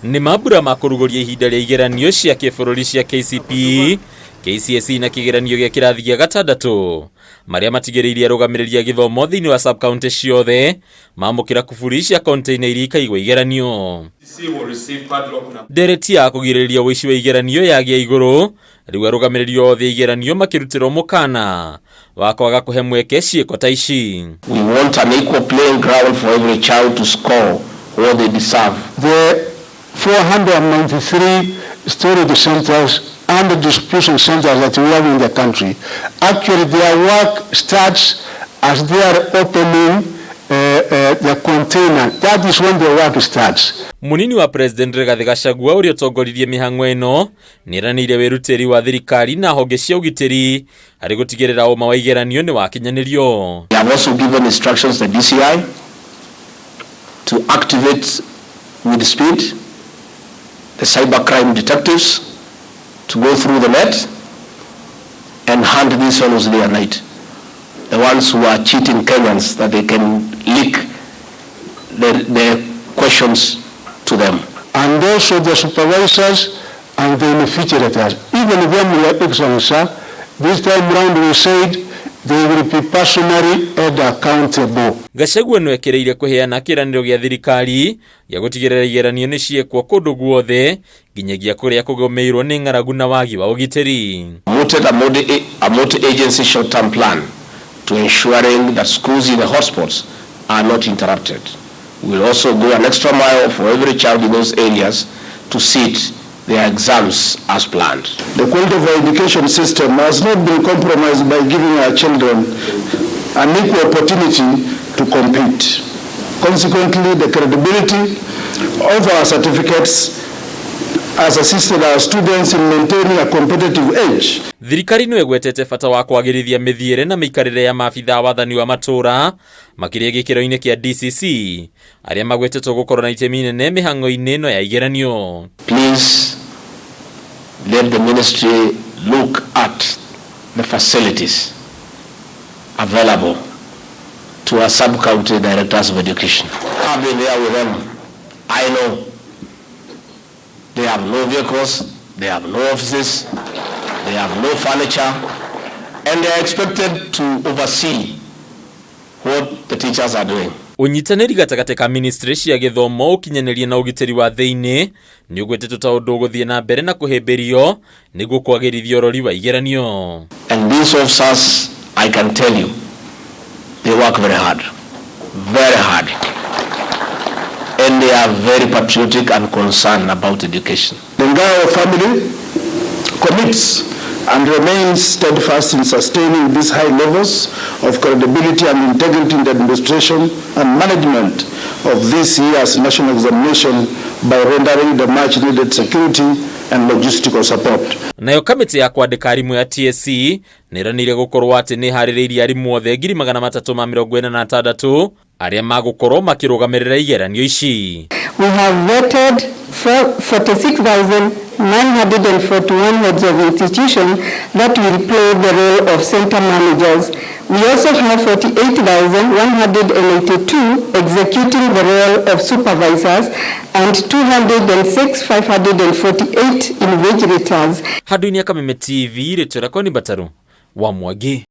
Nĩ mambura ma kũrugũria ihinda rĩa igeranio cia kĩbũrũri cia KCPE, KCSE na kĩgeranio gĩa kĩrathi gĩa gatandatũ marĩa matigĩrĩire arũgamĩrĩri a gĩthomo thĩinĩ wa sub-county ciothe mamũkĩra kuburi cia container iria ikaigwo igeranio. Ndereti ya kũgirĩrĩria ũici wa igeranio yagĩa igũrũ rĩu arũgamĩrĩri othe a igeranio makĩrutĩrwo mũkana wa kwaga kũhe mweke ciĩko ta ici. We want an equal playing ground for every child to score what they deserve. The 493 storage centers and distribution centers that we have in the country, actually their work starts as they are opening the container. That is when the work starts. Munini wa President Rigathi Gachagua ũrĩa ũtongoririe mĩhang'o ĩno nĩeranĩire wĩrutĩri wa thirikari na honge cia ũgitĩri harĩ gũtigĩrĩra ũma wa igeranio nĩ wakinyanĩrio. We have also given instructions to the DCI to activate with speed the cybercrime detectives to go through the net and hunt these fellows day and night. The ones who are cheating Kenyans that they can leak the questions to them. And also the supervisors and the invigilators. Even them, Your Excellency, this time round we said they will be personally held accountable. Gachagua nĩ ekereire kũheana kĩĩranĩro gĩa thirikari gĩa gũtigĩrĩra igeranio nĩ ciekwo kũndũ guothe nginyagia kũrĩa kũgũmĩirwo nĩ ng'aragu na wagi wa ũgitĩri. Mooted a multi-agency short-term plan to ensuring that schools in the hotspots are not interrupted. We will also go an extra mile for every child in those areas to sit their exams as planned. The quality of our education system has not been compromised by giving our children an equal opportunity to compete. Consequently, the credibility of our certificates has assisted our students in maintaining a competitive edge. Thirikari no ĩgwetete bata wa kwagĩrithia mĩthiĩre na mĩikarĩre ya maabithaa wathani wa matũũra makĩria gĩkĩro-inĩ kĩa DCC arĩa magwetetwo gũkorwo na itemi inene mĩhang'o-inĩ ĩno ya igeranio. Please let the ministry look at the facilities available to our sub-county directors of education. I've been there with them. I know they have no vehicles, they have no offices, they have no furniture, and they are expected to oversee what the teachers are doing. Ũnyitanĩri gatagatĩ ka ministry cia gĩthomo, ũkinyanĩria na ũgitĩri wa thĩinĩ nĩ ũgwetetwo ta ũndũ ũgũthiĩ na mbere na kũhĩmbĩrio nĩguo kwagĩrithia ũrori wa igeranio. And these officers, I can tell you, they work very hard, very hard. And they are very patriotic and concerned about education. The Ngao family commits and remains steadfast in sustaining these high levels of credibility and integrity in the administration and management of this year's national examination by rendering the much needed security and logistical support. Nayo kamĩtĩ ya kwandĩka arimũ ya TSC nĩ ĩranĩire gũkorwo atĩ nĩ ĩharĩrĩirie arimũ othe 346,000 arĩa magũkorwo makĩrũgamĩrĩra igeranio ici. We have vetted 46,941 heads of institution that will play the role of center managers. We also have 48,182 executing the role of supervisors and 206,548 invigilators. Handũ-inĩ ya Kameme TV, rĩtwa rĩakwa nĩ Mbataru wa Mwangi.